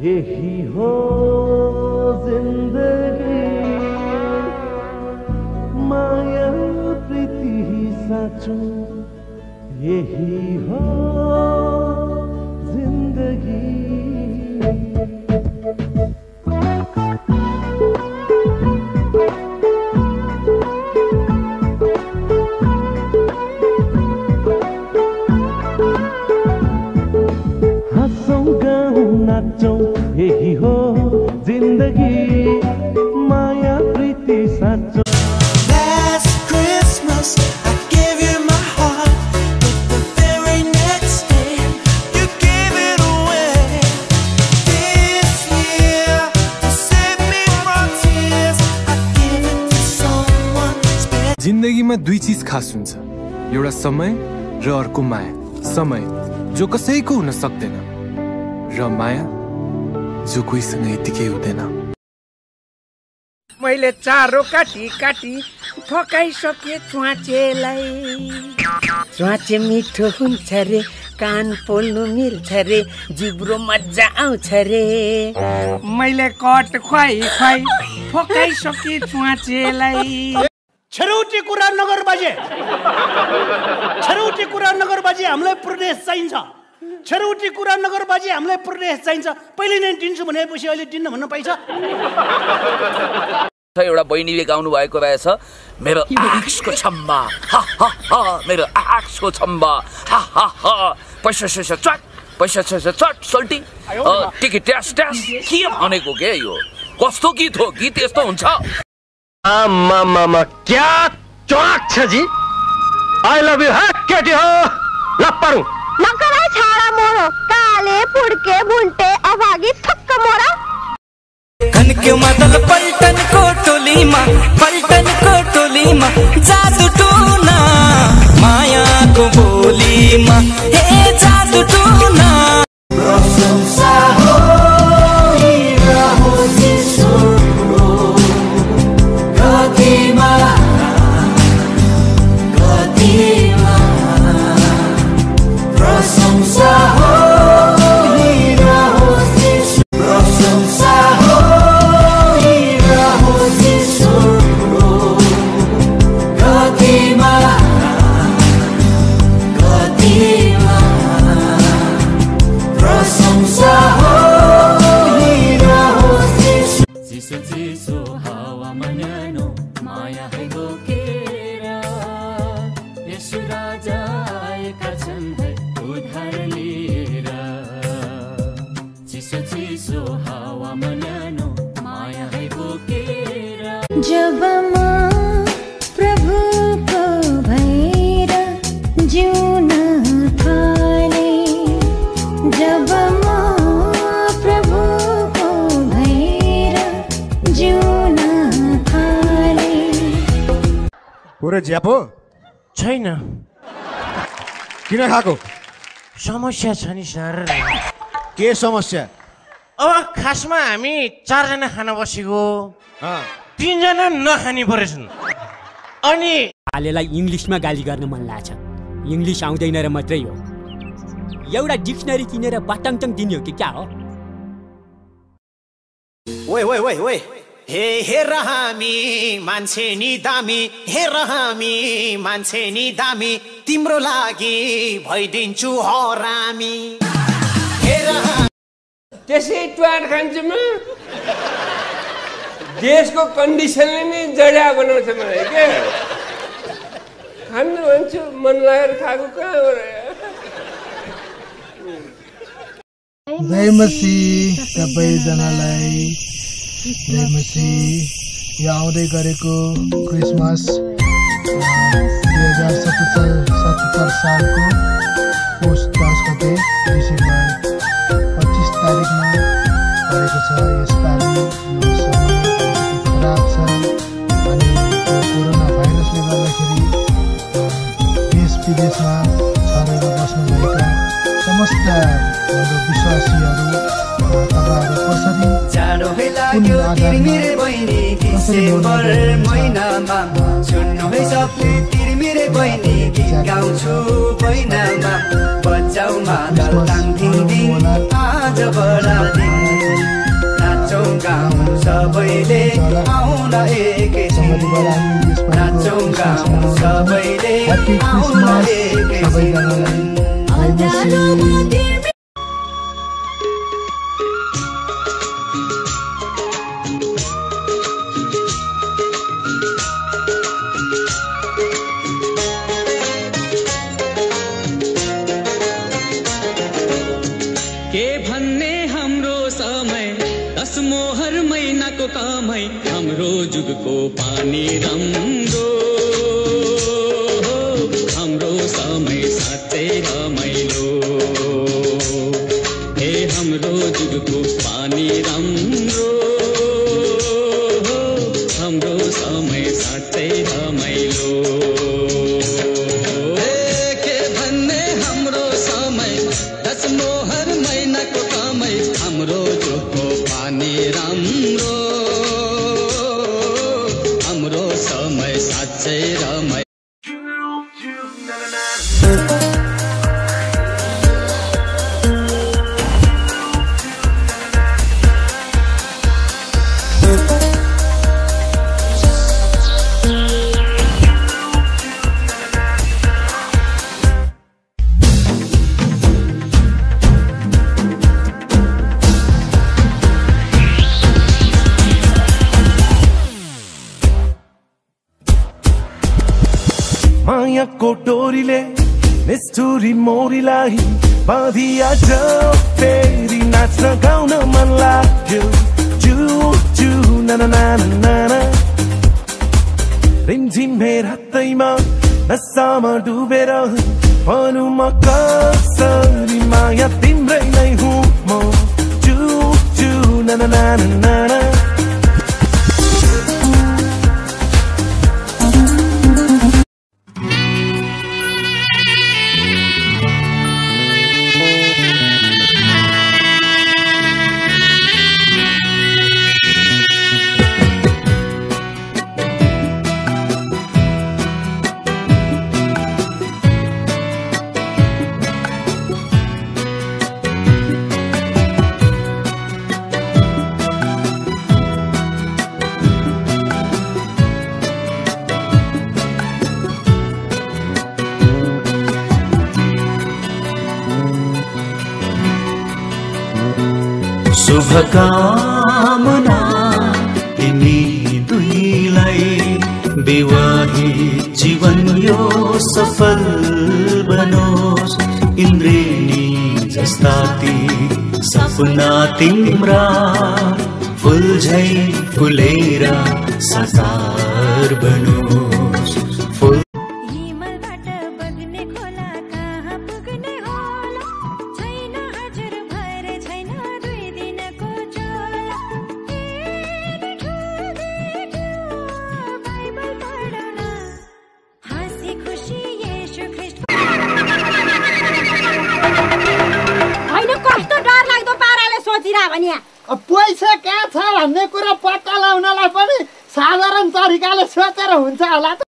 यही हो जिंदगी माया प्रीति साचो यही हो जिंदगी यही हो जिंदगी माया प्रीति साचो Last Christmas I gave you my heart, but the very next day you gave it away. This year to save me from tears I give it to someone special. जिन्दगीमा दुई चीज खास हुन्छ, एउटा समय र अर्को माया। समय जो कसैको हुन सक्दैन र माया जो कोहीसँग यतिकै हुँदैन। मैले चारो काटी काटी फकाइसके च्वाचेलाई। च्वाचे मिठो हुन्छ रे, कान पोल्नु मिल्छ रे, जिब्रो मजा आउँछ रे। मैले कट खुवाई खुवाई फकाइसके च्वाचेलाई। छेउटी कुरा नगर बाजे, छेउटी कुरा नगर बाजे, हामीलाई प्रदेश चाहिन्छ। छेउटी कुरा नगर बाजे, हामीलाई प्रदेश चाहिन्छ। पहिले नै दिन्छु भनेपछि अहिले दिन्न भन्न पाइन्छ। एउटा बहिनीले गाउनु भएको रहेछ, मेरो आँखको छम्बा हा हा हा, मेरो आँखको छम्बा हा हा हा, पैसा पैसा चट, पैसा पैसा चट सल्टी टिकट ट्यास ट्यास। के भनेको के यो? कस्तो गीत हो? गीत यस्तो हुन्छ? आमामामा क्या च्वाक छ जी। आई लभ यू हा केटी हो लप्परु नकरा छाडा मोरो काले पुड्के बुन्टे अभागी थक्क मोरा। कनके मदल पल्टन को टोलीमा जादू टोना माया को बोलीमा हे जादू टोना। प्रशंसा हो रहो जिसको कतिमा कतिमा प्रशंसा हो रहो जिसको प्रशंसा हो रहो जिसको कतिमा कतिमा प्रशंसा हो रहो जिसको। चिसो चिसो हावामा न्यानो माया है बोकेर यसो राजा आएका छन् है उधार लिएर। चिसो चिसो हावामा न्यानो माया है बोकेर। जब म प्रभुको भएर जिउन थाले, जब म प्रभुको भएर जिउन थाले। पुरै ज्यापो छैन। किन खाएको? समस्या छ नि सर। के समस्या? अब खासमा हामी 4 जना खान बसेको, 3 जना नखानी परेछन्। अनि हालेलाई इङ्ग्लिसमा गाली गर्न मन लाग्छ, इङ्ग्लिस आउँदैन र मात्रै हो। एउटा डिक्सनरी किनेर बाटाङटाङ दिने हो कि क्या हो? ओए ओए ओए ओए, हेर हामी मान्छे नि दामी, हेर हामी मान्छे नि दामी, तिम्रो लागि भइदिन्छु हरामी। हेर त्यसै ट्वाट खान्छु म। देशको कन्डिसनले नै जडा बनाउँछ मलाई के। खानु भन्छु मन लागेर खाएको कहाँ हो र? जय मसीह सबैजनालाई, जय मसीह। यो आउँदै गरेको क्रिसमस 2077 सालको पुस 10 गते डिसेम्बर 25 तारिकमा परेको छ। यसपालि यो समय खराब छ अनि यो कोरोना भाइरसले गर्दाखेरि देश विदेशमा छरेर बस्नुभएका समस्त हाम्रो विश्वासीहरू तपाईँहरू कसरी कुन आधारमा कसरी महिनामा सुन्नु है सबै तिरमिरे बहिनी गीत गाउँछु महिनामा बचाउ मादल ताङ धिङ धिङ आज बडा दिन गाउँ सबैले आउन एकैछिन नाचौँ गाउँ सबैले आउन एकैछिन के भन्ने हाम्रो समय 10 मोहर महिनाको कमै हाम्रो जुगको पानी राम्रो हाम्रो समय साँच्चै रमाइलो हे हाम्रो जुगको पानी राम्रो हाम्रो समय साँच्चै रमाइलो के भन्ने हाम्रो समय 10 मोहर महिनाको कमै हाम्रो जुगको पानी राम्रो हाम्रो समय साँच्चै रमाइलो मायाको डोरीले निष्ठुरी मोरीलाई बाँधिया फेरि नाच्न गाउन मन लाग्यो जु जु नाना नाना नाना रिमझिम रातैमा नसामा डुबेर भनौँ म कसरी माया तिम्रै नै हुँ म जु जु नाना नाना नाना शुभकामना तिमी दुईलाई विवाहित जीवन यो सफल बनोस् इन्द्रेणी जस्ता ती सपना तिम्रा फुल झै फुलेर साकार बनोस् फुल पैसा कहाँ छ भन्ने कुरा पत्ता लगाउनलाई पनि साधारण तरिकाले सोचेर हुन्छ होला त।